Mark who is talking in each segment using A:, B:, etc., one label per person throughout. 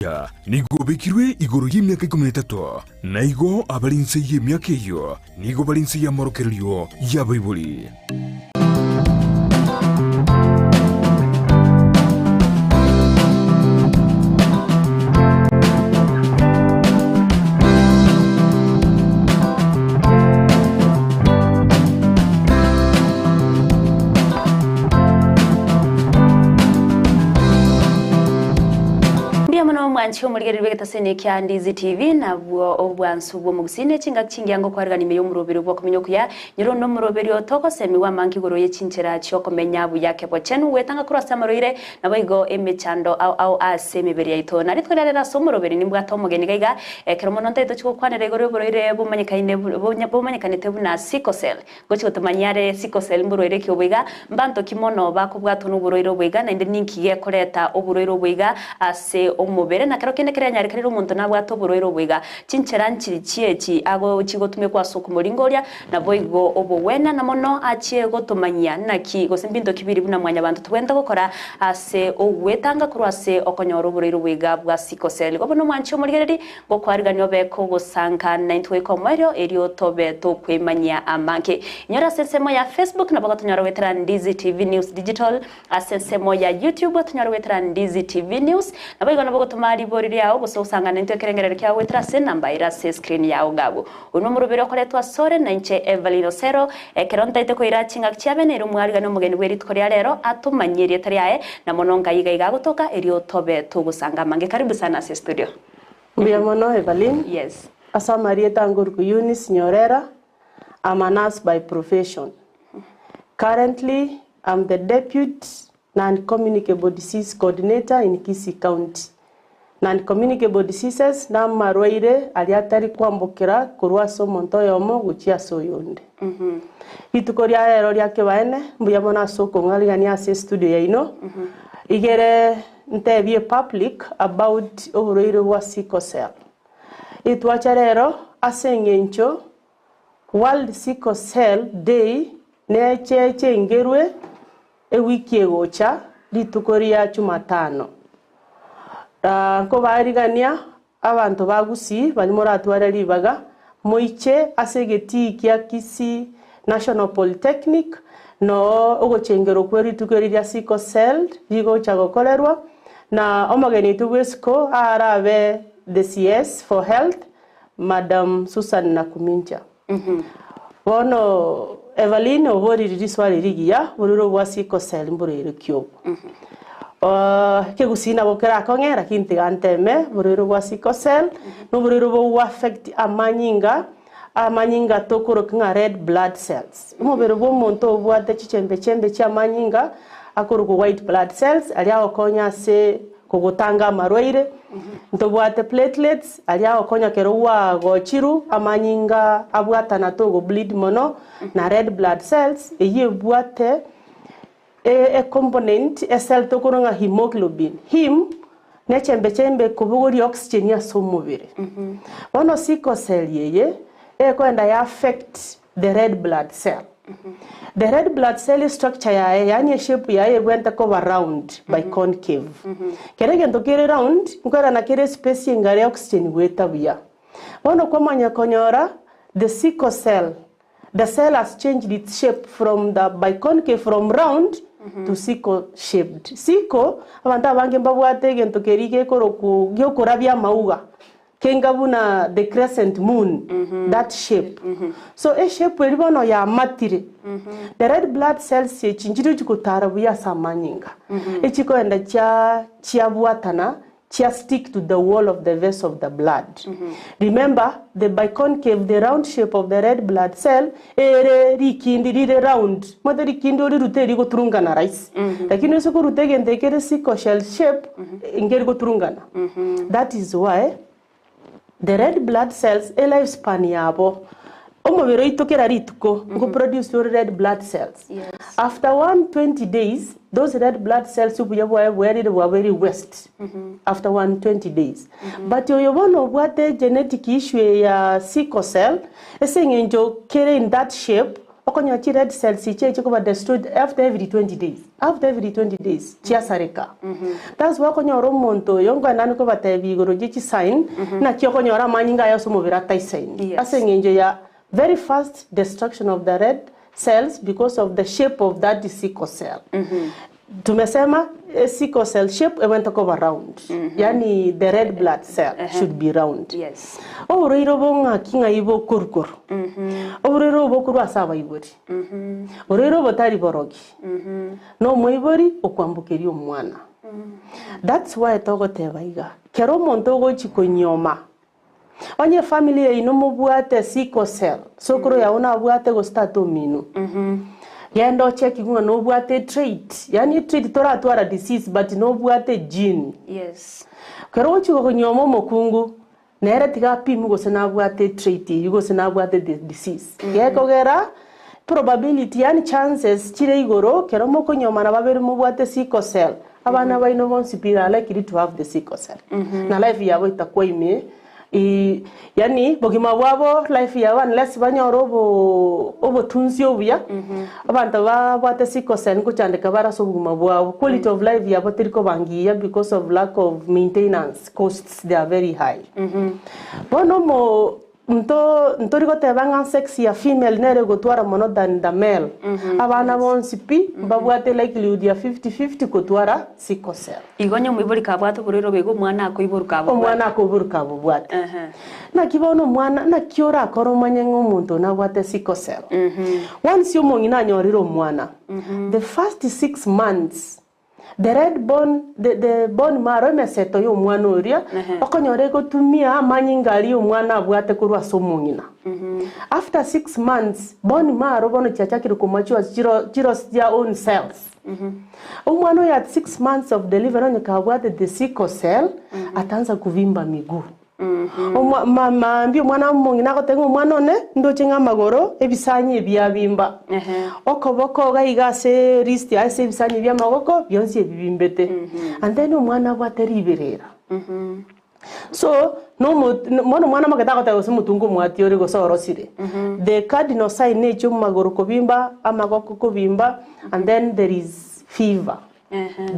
A: omuya nigo obekirwe igoro y'emiaka ikomi na etato, na igo abare inse y'emiaka eyio nigo bare inse y'amorokererio y'abaibori.
B: Mbuya mono mwanche omorigereria bw'egetaseni ekia Ndizi TV nabwo obwansu bw'omogusii ne chingaki chingiya ngokwarigania ime y'omoroberi bw'okomenya okuya Nyora onde omoroberio togosemigwa amange igoro ye chinchera chi'okomenya buya kebochenu, gwetanga korwa ase amarwaire, naboigo emechando ao ao ase emebere yaito. Na rituko riarero ase omoroberi nimbwate omogeni gaiga, ekero mono ntaete tochia gokwanera igoro y'oborwaire bomanyekaine bomanyekanete buna sickle cell. Ngochia gotomanyia are sickle cell mborwaire ki obo iga, mbanto ki mono bakobwatwa noborwaire obo iga, naende ninki gekoreta oborwaire obo iga ase omobere, na kero kende keranyarekanire omonto nabwate oborwaire obo iga. Chinchera nchiri chi'echi agochigotumekwa ase okomoringa oria, naboigo obogwena na mono achie gotomanyia naki gose mbinto ki biri buna mwanyabanto tobwenerete gokora ase ogwetanga korwa ase okonyora oborwaire oboiga bwa sickle cell. Igo bono omwanchi omorigereri, ngokwarigania obe kogosanka naintwe goika omoerio erio tobe tokwemanyia amange. Inyora ase ensemo ya Facebook nabo gotonyora goetera Ndizi TV News Digital, Ase ensemo ya YouTube tonyare goetera Ndizi TV News. Naboigo nabo ogotoma ribori riao gose ogosangana naintwe ekerengererio kiao goetera ase enamba ere ase escreen yao gabu. Oyio nomoroberi okoretwa asore nainche Evelyn Osero. Ekero ntaete koira chingaki chia bene erio omwarigani omogeni bwe rituko ria rero atomanyie erieta riaye na mono ngai iga iga agotoka erio tobe togosanga amange. Karibu sana ase estudio.
C: Mbuya mono Evelyn.
B: Yes.
C: Ase amarieta ngoruku Eunice Nyorera, I'm a nurse by profession. Currently, I'm the Deputy Non-Communicable Disease Coordinator in Kisii County. Non-communicable diseases namarwaire aria atari kwambokera korwa ase omonto oyomo gochia ase oyonde. Rituko ria rero ria kebaene, mbuya mono ase okong'arigania ase estudio yaino, igere ntebie public about oborwaire bwa sickle cell. Etwacha rero ase eng'encho World Sickle Cell Day necheche engerwe ewiki egocha rituko ria Jumatano. Nkobarigania abanto ba Gusii baria moratware ribaga moiche ase egetii kia Kisii National Polytechnic noo ogochengerwa kwe rituko eri ria Sickle Cell rigocha gokorerwa na omogeni oito bw'esiko arabe the CS for Health Madam Susan Nakumincha. Bono Evaline oboriri riswali rigiya bororo bwa sickle cell mborwaire ki obo? Ekegusii nabo kerakong'e lakini tiga nteme borwaire bwa sickle cell noborwaire bogo affect amanyinga, amanyinga tokoroka ng'a red blood cells. Omobere bwa omonto obwate chichembe chembe chia amanyinga akorokwa white blood cells aria agokonya ase kogotanga amarwaire, ntobwate platelets aria agokonya kero gwagochirwe amanyinga abwatana togo bleed mono, na red blood cells eyio ebwate e component e cell tokorwa ng'a hemoglobin, heme ne chembe chembe ekobogoria oxygen ase omobere. Bono sickle cell eye ekoenda ya affect the red blood cell. The red blood cell structure yaye yaani eshape yaye ebwenerete koba round biconcave. Kera egento kere round nkoerana kere espace engare ya oxygen goeta buya. Bono kwamanya konyora the sickle cell, the cell has changed its shape from the biconcave from round to sickle shaped. Sickle, abanto abange mbabwate egento keria gekorokwa giokorabia amauga. Kenga buna the crescent moon, that shape. So eshape eria bono yamatire, the red blood cells echi nchiria chigotara buya ase amanyinga, echikoenda chia chiabwatana chia stick to the wall of the vessel of the blood. Remember the biconcave, the round shape of the red blood cell, ere rikindi rire round, omanyete rikindi orirute rigoturungana rahisi, lakini ase koruta egento ekere sickle shell shape, nkeri goturungana. That is why the red blood cells e life span yabo, omobere oito kera rituko nko produce ore red blood cells.
B: Yes.
C: After 120 days, those red blood cells obuya bwaye bwerire bwabeire waste after 120 days. But oyo bono obwate genetic issue eye ya sickle cell, ase eng'encho kere in that shape, Okonyora chi red cells echi chikoba destroyed after every 20 days, after every 20 days chiasareka. That's why okonyora omonto oyo nkoenda naende kobatebia igoro ye chisign, naki okonyora amanyinga aye ase omobere ataisaini.
B: Yes.
C: Ase eng'encho ya very fast destruction of the red cells because of the shape of that sickle cell. Tumesema e sickle cell shape ebwenerete koba round, yaani the red blood cell should be round.
B: Yes.
C: Oborwaire obo ng'aki ng'ai bokorukorwa? Oborwaire obo bokorwa ase abaibori. Borwaire obo tari borogi, na omoibori okwambokeria omwana. That's why togoteba iga, kera omonto ogochi konyioma, onye efamily yaino mobwate sickle cell, sokoro yao nabwate gose tata omino, genda ochekigwe ng'a nobwate etrait, yaani etrait toratwara disease but nobwate egene.
B: Yes.
C: Ekero ogochi konyioma omokungu, Nere tiga apimwe gose nabwate etrait eyio gose nabwate the disease. Gekogera probability yaani chances chire igoro kero mokonyomana babere mobwate sickle cell, abana baino bonsi pi are likely to have the sickle cell. Na life yabo etakwa ime i yaani bogima bwabo life yabo unless banyore obo obotunsi obuya, abanto babwate sickle cell ngochandeka bare ase obogima bwabo. Quality of life yabo teri koba ngiya because of lack of maintenance. Costs they are very high. Bono omo nto ntori goteba ng'a sex ya female nere egotwara mono than the male. Abana bonsi pi mbabwate likelihood ya 50-50 kotwara sickle cell.
B: Igo onye omoibori kabwate oborwaire obo igo omwana akoiborwa kabobwate.
C: Omwana akoiborwa kabobwate.
B: Ehe.
C: Naki bono omwana naki orakore omanye ng'a omonto one abwate sickle cell? Once omong'ina anyorire omwana, the first 6 months The red bone, the, the bone marrow, emeseto y'omwana oria, okonyora egotumia amanyinga aria omwana abwate korwa ase omong'ina. After 6 months, bone marrow bono chiachakire komature chiro, chiro their own cells. Omwana oyo at 6 months of delivery onye kabwate the sickle cell, ataanza kuvimba miguu. Omwa ma maambia omwana omong'ina agoteba ng'a omwana one ndoche ng'a amagoro ebisanyi ebiabimba, okoboko iga iga ase wrist ase ebisanyi bia amagoko bionsi ebibimbete. And then omwana abwate riberera. So, nomo bono omwana moke tagoteba gose omotungu omwati ore gose orosire. The cardinal sign nechi amagoro kobimba, amagoko kobimba, and then there is fever.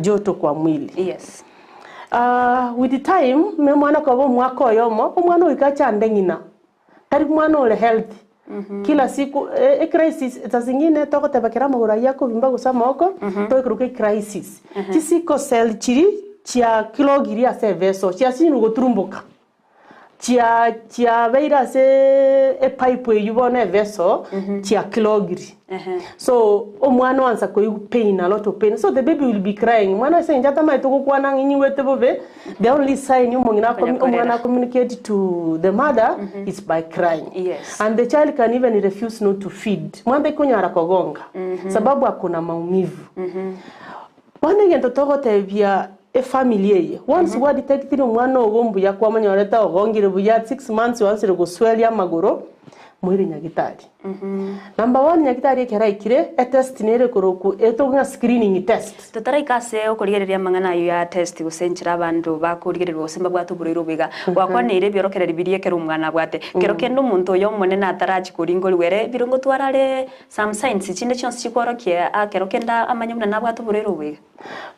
C: Joto kwa mwili.
B: Yes.
C: Ah, with time, me omwana koba omwaka oyomo, omwana oika achande ng'ina. Tari mwana ore healthy. Kila siku, e, e crisis, saa zingine togoteba kera amagoro ayio akobimba gose amagoko, toikeruka ecrisis. Chisickle cell chiri chia clogirie ase eveso, chiasinyirwe goturumboka. Chia chiabeire ase epipe eyio bono eveso chiaclogiri. So omwana oansa koigwa pain, a lot of pain. So the baby will be crying. Omwana ase eng'encho atamaete gokwana ng'a inyigwete bobe, the only sign omong'ina ako
B: Konya korera.
C: omwana acommunicate to the mother is by crying.
B: Yes.
C: And the child can even refuse not to feed. Mwana taikonyara kogonga sababu ako na maumivu. Bono egento togotebia efamily eye, once gwadetectire omwana ogo mbuya kwamonyorete ogongire buya at 6 months oansire gosweria amagoro, moire nyagitari. Number one nyagitari ekero aikire, etest nere ekorokwa etogwa ng'a screening test.
B: Totaraika ase okorigereria amang'ana ayio ya test gose enchera abanto bakorigererwa gose mbabwate oborwaire obo iga, gwakwaneire ebiorokereri biria ekero omwana abwate. Kero kende omonto oyo omonene atarachi koringorigwa ere birongotwara are Some signs chinde chionsi chikworokia akero kende amanye buna nabwate oborwaire obo iga.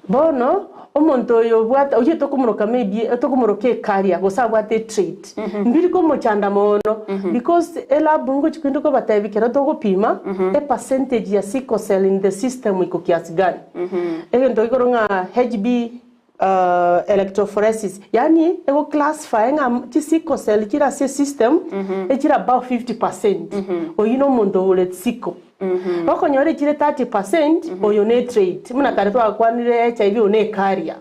C: Bono omonto oyo obwate oyio tokomoroka maybe tokomoroka ecarrier gose abwate etrait mbiri komochanda mono because elab ngochi kende kobatebi kero togopima epercentage ya sickle cell in the system iko kiasi gani egento gekorwa ng'a HB Electrophoresis, yaani ego classify ng'a chi sickle cell chire ase esystem echire above 50 percent, oyio na omonto ore sickle. Okonyora echire 30 percent oyo ne trait, buna kare twakwanire HIV oyo ne ecarrier.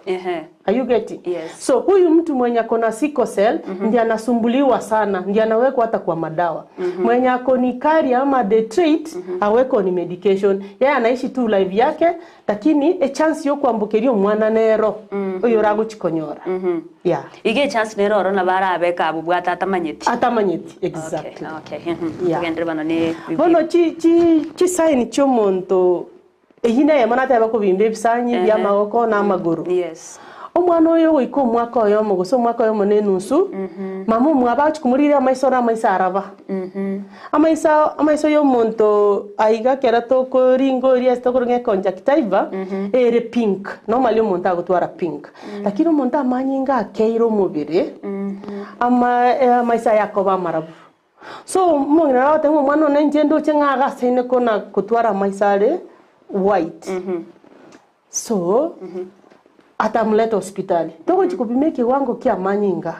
C: Are you getting?
B: Yes.
C: So huyu mtu mwenye ako na sickle cell ndiye anasumbuliwa sana, ndiye anawekwa hata kwa madawa. Mwenye ako ni carrier ama the trait awekwa ni medication. Yeye anaishi tu life yake Lakini echance yokwambokeria omwana nero oyo oragochi konyora. Yeah.
B: Iga echance nere oro nabo arabe kabobwate atamanyeti.
C: Atamanyeti, exactly.
B: Okay, okay. Mhm.
C: Yeah.
B: Togenderere bono ne
C: Bono chi chi chisign chiomonto eyio neyemo nateba kobimba ebisanyi bia amagoko na amagoro.
B: Yes.
C: Omwana oyo ogoika omwaka oyomo gose omwaka oyomo na enusu, mama omwabo agochia komorigereria amaiso ore amaiso araba. Amaiso amaiso ya omonto aiga ekero tokoringa oria ase tokoringa econjuctiva, ere pink, normally omonto agotwara pink. Lakini omonto amanyinga akeire omobere, ama amaiso aye akoba amarabu. So omong'ina naro agoteba ng'a omwana one inche ndoche ng'a agasaine kona kotwara amaiso are white. So atamuleta hospitali togochi kopima ekiwango kia amanyinga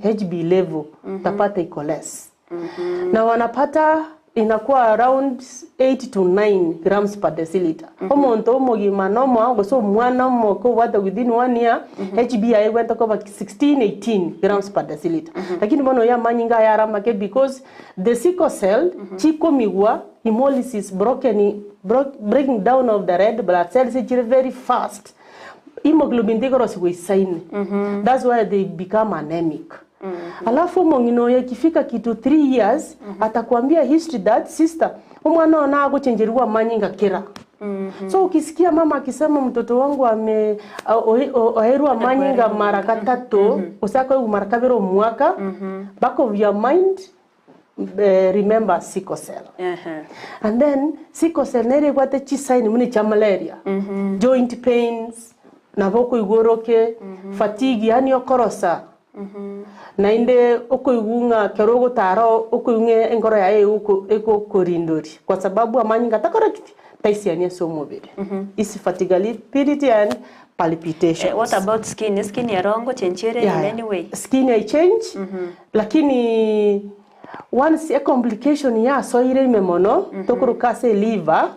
C: HB level utapata iko less na wanapata inakuwa around 8 to 9 grams per deciliter omonto omogima na omoao gose omwana omoke obwate within one year HB yaye egwente koba 16 18 grams per deciliter lakini bono oyo amanyinga aye are amake because the sickle cell chikomigwa Hemolysis, broken, breaking down of the red blood cells chire very fast. Hemoglobin tigorosigwa isaine. That's why they become anemic. Alafu omong'ina oyo ikifika kitu 3 years atakwambia history that sister omwana oyo nagochenjerigwa amanyinga kera. So ukisikia mama akisema mtoto wangu ame oerwe amanyinga mara gatato gose akoegwa mara kabere omwaka back of your mind remember sickle cell. And then sickle cell nere ebwate chisign buna chia malaria, joint pains, nabo okoigwa oroke, fatigue yaani okorosa, naende okoigwa ng'a ekero ogotara okoigwa ng'a enkoro yaye egokorindoria kwa sababu amanyinga takoreti ki? Taisiani ase omobere. Is fatigability and palpitations.
B: What about skin? Skin ero ngochenchia ere in any way?
C: Skin ai change lakini once a complication yasoire ime mono tokoroka ase eliver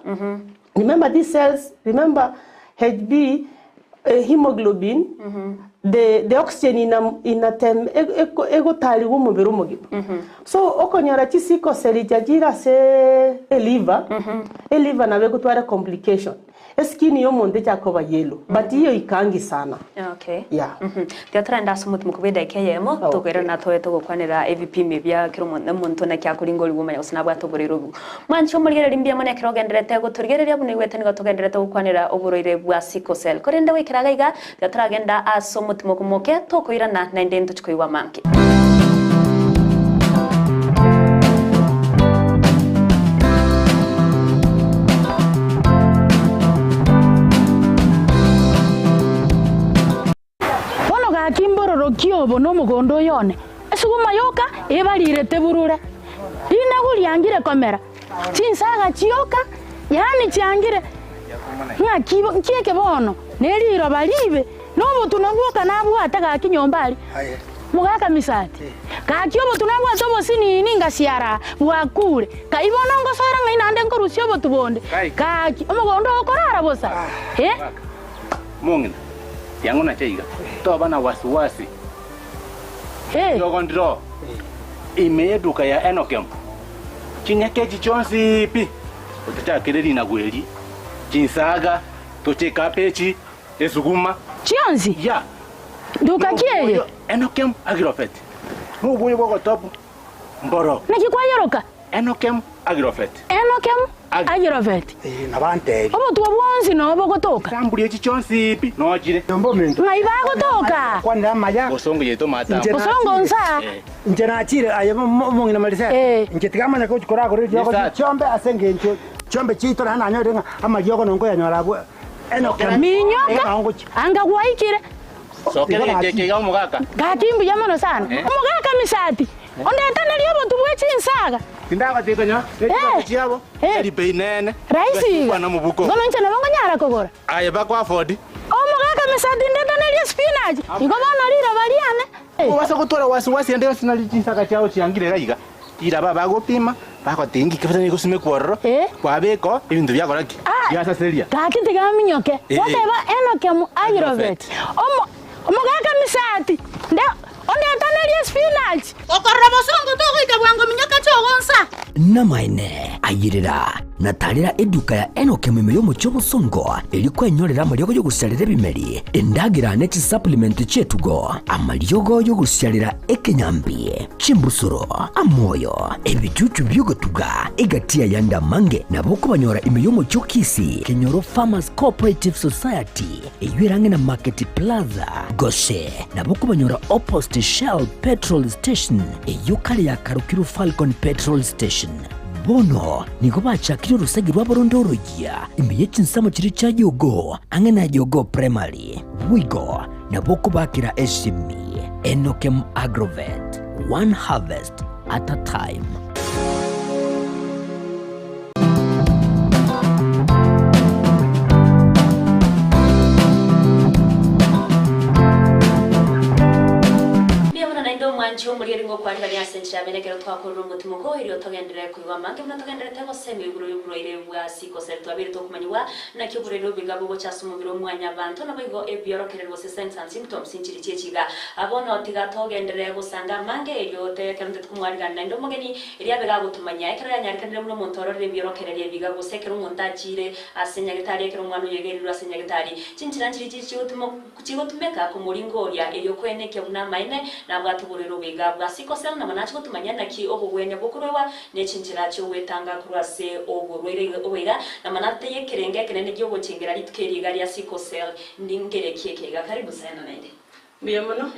C: remember these cells remember HB hemoglobin the the oxygen ina inatem egotarigwa omobere omogima so okonyora chisickle cell echi chire ase eliver eliver nabo egotwara complication Eskin y'omonto echakoba yellow but iyo ikangi sana.
B: Okay.
C: Yeah.
B: Tiga torende ase omotimoko bwe edaika eyemo,
C: Okay.
B: tokoirana tobe togokwanera ebipimo ebia kera omonto omonto naki akoringa origwe omanye gose nabwate oborwaire obwo. Mwanche omorigereria mbuya mono ekero ogendererete gotorigereria buna oigwete nigo togendererete gokwanera oborwaire bwa sickle cell. Korende goikera iga iga, tiga toragenda ase omotimoko moke tokoirana naende ntochi koigwa amange.
D: Bono gaki mbororokie obo nomogondo oyo one, esuguma yoka ebarirete burure, rinagu riangire komera, chinsaga chioka, yaani chiangire, ng'aki nki eke bono neriroba ribe, Nobotunwa bwoka nabwate gaki nyomba aria, mogaka misati. Gaki obotunwa nabwate obosinini ngasiara bwakure. Kai bono ngosoera ng'ai naende nkorusia obotu bonde? Gaki omogondo oo okorara bosa? Eh?
E: Mong'ina, yango nache iga, toba na wasiwasi.
D: Eh.
E: Riogo ndiro ime y'eduka ya Enokem, chinyeke echi chionsi pi, otochakere rinagu eri, chinsaga, toche ekabechi, Esuguma.
D: Chionsi?
E: Ya.
D: Nduka ki eye?
E: Enokem Agirofet. Noboyo bw'ogotobu mboro.
D: Naki kwayoroka?
E: Enokem Agirofet.
D: Enokem Agirofet.
F: Nabantebi.
D: Obotwa bwonsi noo bogotoka.
E: Chamburi echi chionsi pi nochire.
D: Ng'ai bagotoka?
F: Kwanera amaya.
E: Bosongo yaito matambo.
D: Bosongo nsa.
F: Inche nachire aye omong'ina Marisela. Inche tigamanya gochi koragora eriogo chiombe ase engencho chiombe chiaito naende nanyorire ng'a amariogo nonkoyanyora abwo.
D: Minyoka, anga gwaikire. Gaki mbuya mono sana. Omogaka Misati, ondetanerie obotu bwe chinsaga. Rahisi iga. Bono inche nabo nkonyara kogora. Omogaka Misati ndetanerie spinach. Igo bono riroba riane.
E: Ira bagopima, bagoteba inki kebasani gosimekwa ororo, kwabeka oo, ebinto biakora ki? Biasaseria.
D: Gaki tiga aminyoke, goteba Enoke Agirobeti, omogaka Misati, nde ondetanerie spinach.
G: Okorora bosongo togoika bwango minyoka chogonsa.
H: Namaene, ayerera.
G: Na tarera eduka ya Enock ime y'omochie obosongo, erio kwenyorera amariogo y'ogosiarera ebimeri, endagera ne chisupplement chi'etugo, amariogo y'ogosiarera ekenyambi, chimbusuro, amoyo, ebichuchu bi'ogotuga, egati y'ayande amange nabo okobanyora ime y'omochie o Kisii, Kenyoro Farmers Cooperative Society, eyio ere ang'e na Market Plaza, gose nabo okobanyora opposite Shell Petrol Station, eyio kare yakarokirwe Falcon Petrol Station. Bono nigo bachakire orosegi rwabo ronde oroyia ime ye chinsemo chiria chia Jogoo, ang'e na Jogoo Primary. Boigo nabo okobakera esimi Enokem Agrovet, one harvest at a time.
B: Mbuya mono naende omwanchi omorieri ngokwarigania ase enchera yamene ekero twakorire omotimoko erio togenderere koigwa amange buna togendererete gosemia igoro y'oborwaire bwa sickle-cell twabeire tokomanyigwa naki oborwaire obo iga bogocha ase omobere omwanyabanto naboigo ebiorokereri gose signs and symptoms nchiri chiechiga bono tiga togenderere gosanga amange erio ekero ntete komwarigania naende omogeni Erio abe gagotomanya, ekero yanyarekanire buna omonto ororire ebiorokererio ebi iga, gose ekero omonto achiire ase nyagetari, ekero omwana oyo aigerirwe ase nyagetari, chinchera nchiria chiri chigotumeka komoringoria, erio koenekia buna amaene nabwate oborwaire obo iga bwa sickle cell, nabo nache gotomanya naki obogwenia bokorwegwa ne chinchera chi'ogwetanga korwa ase oborwaire obo iga, nabo natotebie ekerengo ekenene gi'ogochengera rituko eri iga ria sickle cell ningereki eke iga. Karibu sana naende.
C: Mbuya mono.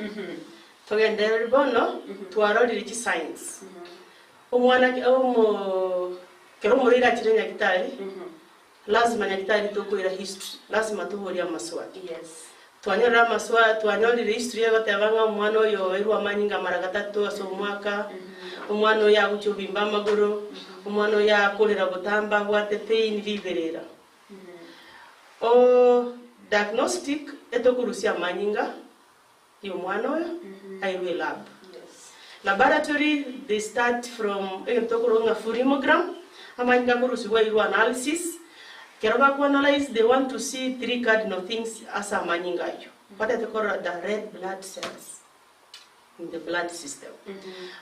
C: Togendereri bono, twarorire chisigns. Omwana omo kero omorwaire achire nyagitari, lazima nyagitari tokoira history, lazima toborie amaswali. Twanyorire amaswa twanyorire history egoteba ng'a omwana oyo oirwe amanyinga mara gatato ase omwaka, omwana oyo agochia obimba amagoro, omwana oyo akorera botambe abwate pain riberera. O diagnostic etokorusia amanyinga y'omwana oyo airwe elab. Laboratory they start from egento tokorwa ng'a full hemogram, amanyinga akorusigwa airwe analysis, ekero bako analyse they want to see three cardinal things ase amanyinga ayio, batagete korora the red blood cells in the blood system,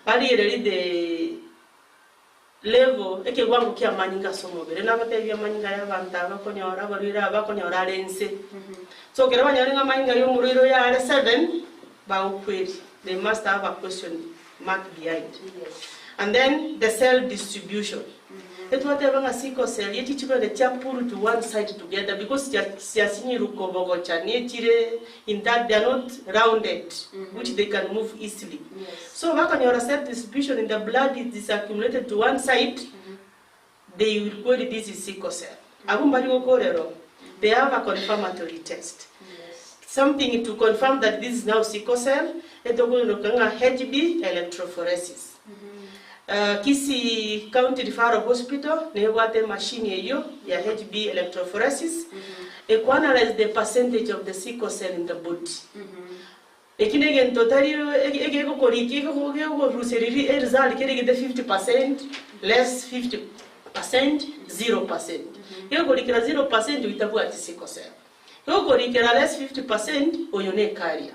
C: barigereria the Level, ekewango ki'amanyinga ase omobere. Nabatebie amanyinga ay'abanto aba bakonyora, abarwaire aba bakonyora are inse. So ekero banyore ng'a amanyinga y'omorwaire oyo are seven, bagokweri, they must have a question mark behind. And then the cell distribution. Etwateba ng'a sickle cell echi chikogenda chia pull to one side together because chia chiasinyirwe kobogocha nechire in that they are not rounded which they can move easily. So bakonyora cell distribution in the blood is accumulated to one side, they will query this is sickle cell. Abwo mbari gokorera oo, they have a confirmatory test. Something to confirm that this is now sickle cell, etokoiroka ng'a HB electrophoresis. Kisii County Referral Hospital nebwate emachine eyio ya HB electrophoresis, ekoanalyze the percentage of the sickle cell in the body. Eki negento tari egegokorikia egekorusia riria eresult kere egete 50% less 50% 0%. Gegokorikera 0% oyio tabwati sickle cell. Gegokorikera less 50% oyo ne carrier.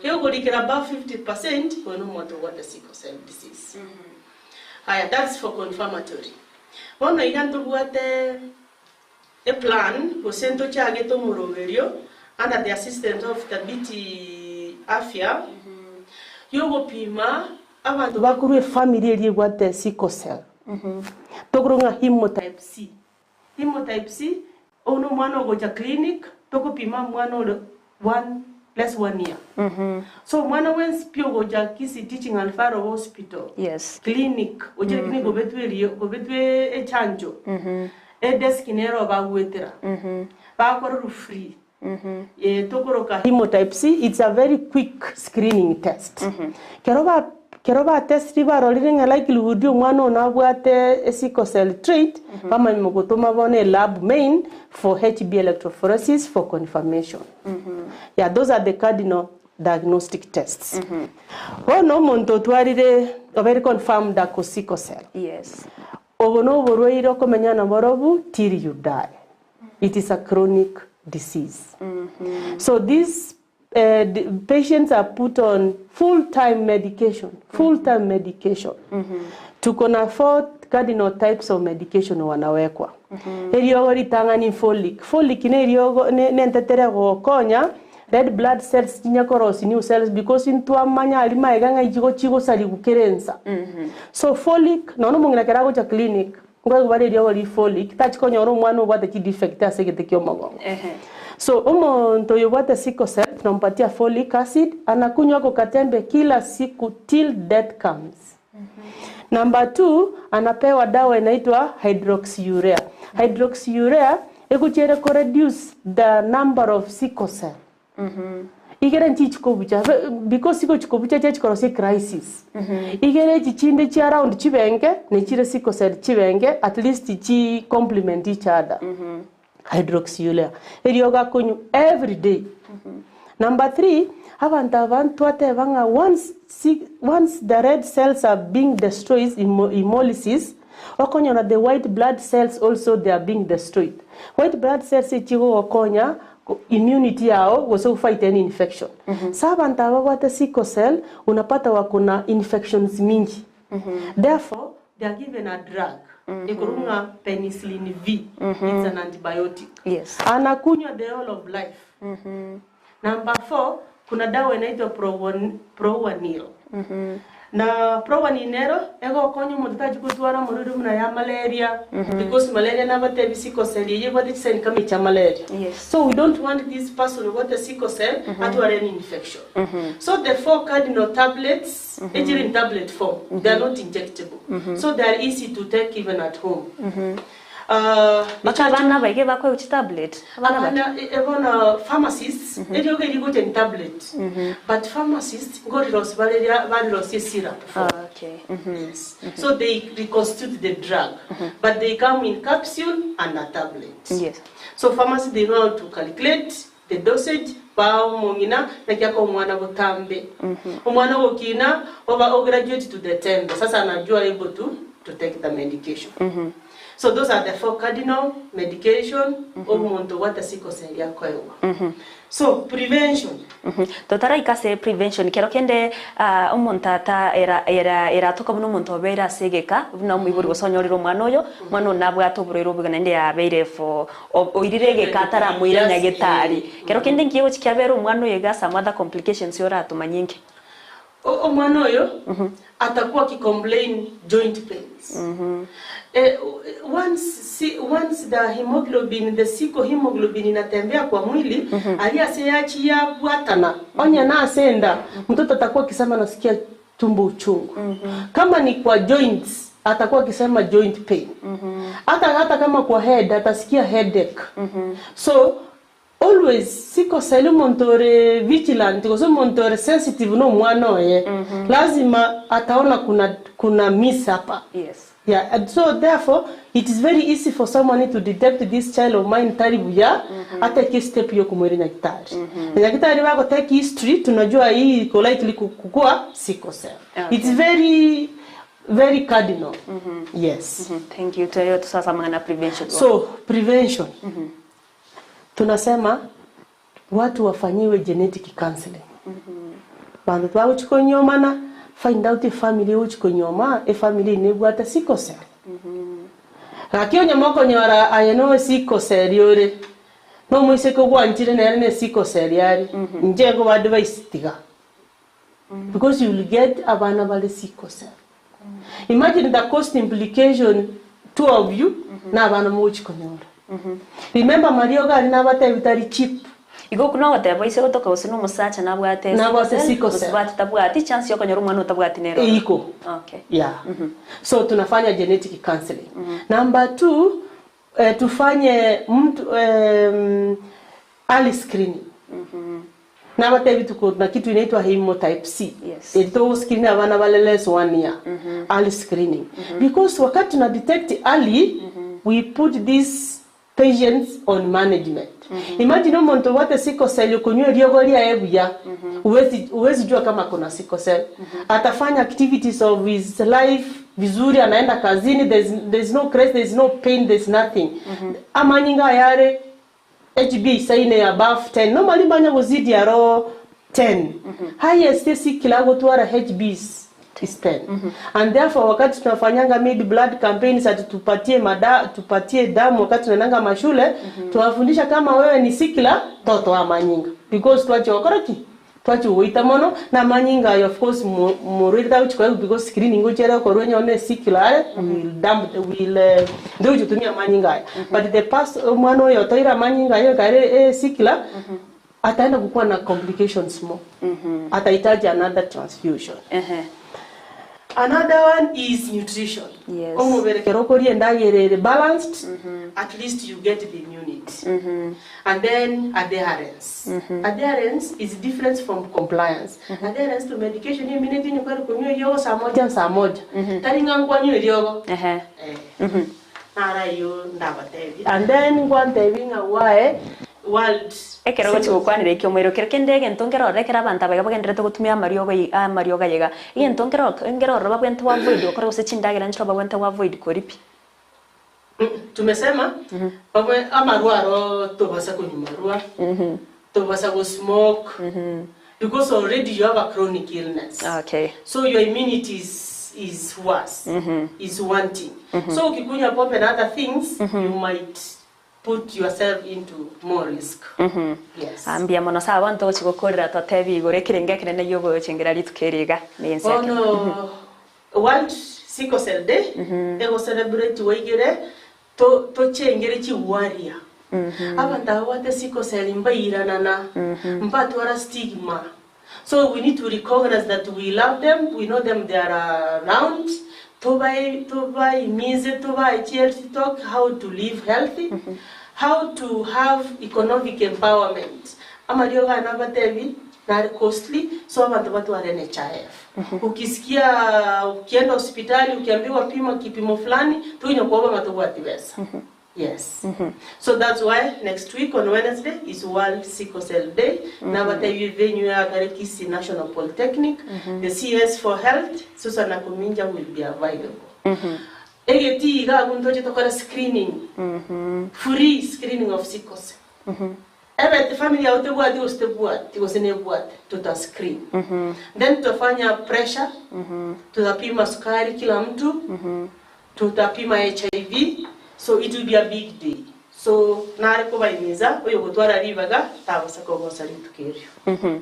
C: Gegokorikera above 50% oyo nomonto obwate sickle cell disease. Aya that's for confirmatory. Bono iga ntobwate Eplan, gose ntochagete omoroberio under the assistance of Thabiti Afya, yogopima abanto bakorwa efamiri eria ebwate sickle cell, tokorwa ng'a hemotype C. Hemotype C, oyio na omwana ogocha clinic, tokopima omwana ore one less one year. So omwana bwensi pi ogocha Kisii Teaching and Referral Hospital clinic, ochire clinic obetwe erio obetwe echanjo, edesk nero bagwetera, bakorerwa free. Tokoroka Hemotype C, it's a very quick screening test. Kero ba kero batestiri barorire ng'a likelihood omwana oyo nabwate esickle cell trait, bamanya gotoma bono elab main for HB electrophoresis for confirmation. Yeah, those are the cardinal diagnostic tests. Bono omonto otwarire obeire confirmed ako sickle cell.
B: Yes.
C: Obo noborwaire okomenya naborobwo till you die. It is a chronic disease. So these patients are put on full time medication, full time medication. Tuko na four. cardinal types of medication wanawekwa. Eriogo ritang'ani folic. Folic na eriogo ne nentetere egogokonya red blood cells chinya korosia new cells because intwamanya aria magega ng'a ichigo chigosarigwa kera ensa. So folic, nonya omong'ina ekero agocha clinic, nkoegwa bare eriogo ria folic, tachi konyora omwana obwate chidefect ase egete kia omogongo. So omonto oyo obwate sickle cell, tunampatia folic acid, anakunywa ako katembe kila siku till death comes. Number two, anapewa dawa inaitwa hydroxyurea. Hydroxyurea egochia ere ko reduce the number of sickle cell. Igere nchichi kobucha because chigochi kobucha chiachi korosia ecrisis. Igere echi chinde chia round chibenge ne chire sickle cell chibenge at least chi complement each other. Hydroxyurea eriogo akonywa every day. Number three, abanto aba ntwateba ng'a once si once the red cells are being destroyed hemolysis, okonyora the white blood cells also they are being destroyed. White blood cells echigogokonya immunity yao gose go fight any infection. Sa abanto aba babwate sickle cell, unapata wako na infections mingi. Therefore, they are given a drug ekorokwa ng'a penicillin V, it's an antibiotic.
B: Yes.
C: Anakunywa the whole of life. Number four, kuna dawa inaitwa proguanil. Na proguanil nero egokonya omonto tachi gotwara omorwaire buna ya malaria, because malaria nabatebi sickle cell eye ebwate chisign kama echia malaria.
B: Yes.
C: So we don't want this person obwate sickle cell atware any infection. So the four cardinal tablets, echire in tablet form, they are not injectable. So they are easy to take even at home.
B: Baka abana abaige bakoegwa chitablet? Abana bake?
C: Abana, bono pharmacists, eriogo eri rigocha in tablet, but pharmacists nkorirosia bare ria barirosia esyrup form.
B: Ah, okay.
C: Yes. So they reconstitute the drug, but they come in capsule and a tablet.
B: Yes.
C: So pharmacy they know how to calculate the dosage, baa omong'ina naki akoa omwana botambe. Omwana ogokina oba ograduate to the tembe, sasa anajua able to to take the medication. So those are the four cardinal medication omonto obwate sickle cell akoegwa. So prevention.
B: Totaraika ase prevention, kero kende omonto ata era era eratoka buna omonto obeire ase egeka, buna omoibori gose onyorire omwana oyo, omwana oyo nabwate oborwaire obobe naende yabeire for oirire egeka ataramoira nyagetari. Kero kende nki egochi kiabera omwana oyo iga some other complications oratomanye inki?
C: Omwana oyo atakuwa aki complain joint pains. Once, once the hemoglobin, the sickle hemoglobin inatembea kwa mwili, aria ase yachi yabwatana, onye na ase enda, mtoto atakuwa akisema nasikia tumbo uchungu. Kama ni kwa joints, atakuwa akisema joint pain. Hata hata kama kwa head, atasikia headache. So always sickle cell omonto ore vigilant gose omonto ore sensitive na omwana oye lazima ataona kuna kuna miss hapa.
B: Yes.
C: Yeah, and so therefore it is very easy for someone to detect this child of mine tari buya atake step yo kumwira nyagitari. Na nyagitari bago take history tunajua hii iko likely kukua sickle cell.
B: Okay.
C: It's very very cardinal. Yes.
B: Thank you. Toyo tusasa mang'ana prevention.
C: So prevention. Tunasema watu wafanyiwe genetic counseling. Bantu twagochi konyomana find out efamily egochi konyoma efamily nebwate sickle cell. Gaki onye mokonyora aye no sickle cell ore no omoiseke ogwanchire nere ne sickle cell are inche nkoba advise tiga because you will get abana bare sickle cell. Imagine the cost implication two of you na abana mogochi konyora. Remember mariogo aria nabatebi tari cheap.
B: Igo okwo nogoteba ise gotoka gose na omosacha nabwate
C: Nabwate sickle cell.
B: Mosubati tabwati chance yokonyora omwana otabwati nere oro.
C: Eiko.
B: Okay.
C: Yeah. So tunafanya genetic counseling. Number two, tufanye mtu early screening. Nabatebi tuko na kitu inaitwa hemotype C.
B: Yes.
C: Eri screen abana bale less one year. Early screening. Because wakati tuna detect early, we put these patients on management. Imagine omonto obwate sickle cell okonywa eriogo riaye buya. Uwezi uwezi jua kama kuna sickle cell. Atafanya activities of his life vizuri, anaenda kazini, there's, there's no crisis, there's no pain, there's nothing. Amanyinga yare HB isaine above 10. Normally banya gozidi aro 10. Highest esi kila gotwara HBs Is 10. And therefore wakati tunafanyanga mid blood campaigns ati tupatie mada, tupatie damu wakati tunaendanga mashule tunawafundisha kama wewe ni sikla toto wa manyinga because twache wakoroki twache uita mono na manyinga ayo of course murwirita uchikoe because screening uchere korwenye one sikla are will dump will ndio uchutumia manyinga ayo but the past mwana oyo toira manyinga ayo kare sikla ataenda kukuwa na complications more atahitaji another transfusion. Another one is nutrition.
B: Yes.
C: Omubere kero okoria endagera ere balanced, at least you get the immunity. And then adherence. Adherence is different from compliance. Adherence to medication immunity ni kwari kunywa eriogo saa moja saa moja. Tari ng'a nkwanywa eriogo. Eh. Nara iyo ndabatebia. And then nkwantebi ng'a why world
B: Ekero ogochi gokwanera ekio omoerio kero kende egento nkerore ekero abanto abaiga bagendererete gotumia amariogo i- amariogo ayega, egento nkero nkero ororo babwenerete go avoid gokora gose chindagera nchire babwenerete go avoid koria pi.
C: Tumesema bamwe amarwa aro tobasa konywa marwa, tobasa go smoke because already you have a chronic illness.
B: Okay.
C: So your immunity is worse, is wanting. So ukikunywa pombe and other things, you might put yourself into more risk. Yes.
B: Mbuya mono ase abwo ntogochi gokorera totebi igoro ekerengo ekenene giogochengera rituko eri iga na ense ya Kenya.
C: Bono World Sickle Cell Day ego celebrate waigere to tochengere chiwaria. Abanto ababwate sickle cell mbairanana, mbatwara stigma. So we need to recognize that we love them, we know them, they are around. Tobae tobaimize tobae healthy talk, how to live healthy, how to have economic empowerment. Amariogo aya nabatebi nare costly, so abanto batware NHIF. Ukisikia ukienda hospitali ukiambiwa pima kipimo fulani, tuinya kuoba matobwati besa. Yes. So that's why next week on Wednesday is World Sickle Cell Day. Nabatebi venue ya Karekisi National Polytechnic. The CS for Health, Susan Nakuminja, will be available. Egeti iga aguntoche tokora screening. Free screening of sickle cell. Ebe family yao tebwati gose tebwati gose nebwate tuta screen. Then tutafanya pressure, tutapima sukari kila mtu, tutapima HIV. So it will be a big day. So nare kubaimiza oyo gotwara ribaga tabasa kogosa rituko erio.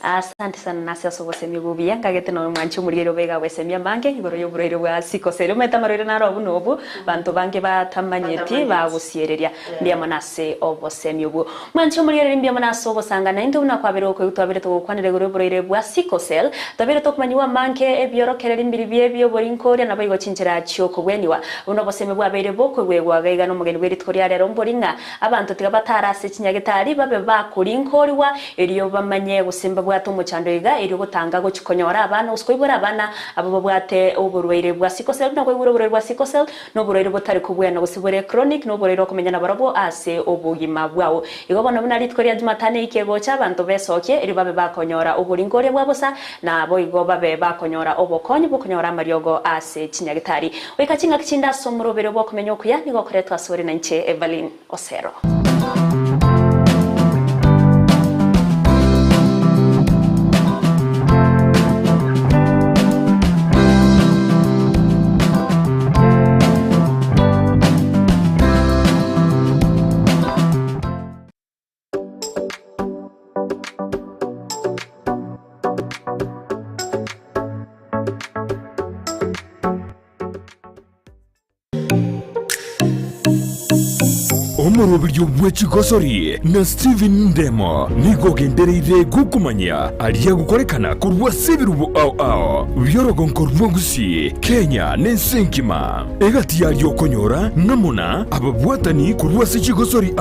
B: Asante sana nase ase obosemia obuya ngagete noyo mwanche omorwaire obe iga gwesemia amange igoro ya oborwaire bwa sickle cell. Omanyete amarwaire naro obwo na obwo banto bange batamanyeti bagosiereria mbuya mono ase obosemia obwo. Mwanche omorwaire mbuya mono ase ogosanga naintwe buna kwabere okoigwa twabere togokwanera igoro ya oborwaire bwa sickle cell twabere tokomanyiwa amange ebiorokereri mbiri bie ebioborinkoria naboigo chinchera chiokobweniwa. Buna obosemi bwabeire bokoigwegwa iga iga nomogeni bwe rituko ria rero mbori ng'a abanto tiga batare ase chinyagetari babe bakorinkorigwa erio bamanye gose mbabwate omochando iga erio gotanga gochia konyora abana gose koibora abana abwo babwate oborwaire bwa sickle cell. Buna koigure oborwaire bwa sickle cell noborwaire botari kobwena gose bore chronic noborwaire okomenya nabarobwo ase obogima bwao. Igo bono buna rituko ria Jumatano eike egocha abanto besokie erio babe bakonyora oboringoria bwa bosa naboigo babe bakonyora obokonyi bw'okonyora amariogo ase chinyagitari. Goika chingaki chinde ase omorobere bw'okomenya okuya nigo okoretwa asore nainche Evelyn Osero.
A: Omoroberio bwe chigosori na Stephen Ndemo nigo ogendereire gokomanyia aria agokorekana korwa ase ebirubo ao ao bi'orogonko rwa Gusii, Kenya na ense engima. Egati yaria okonyora ng'a muna ababwatani korwa ase chigosori.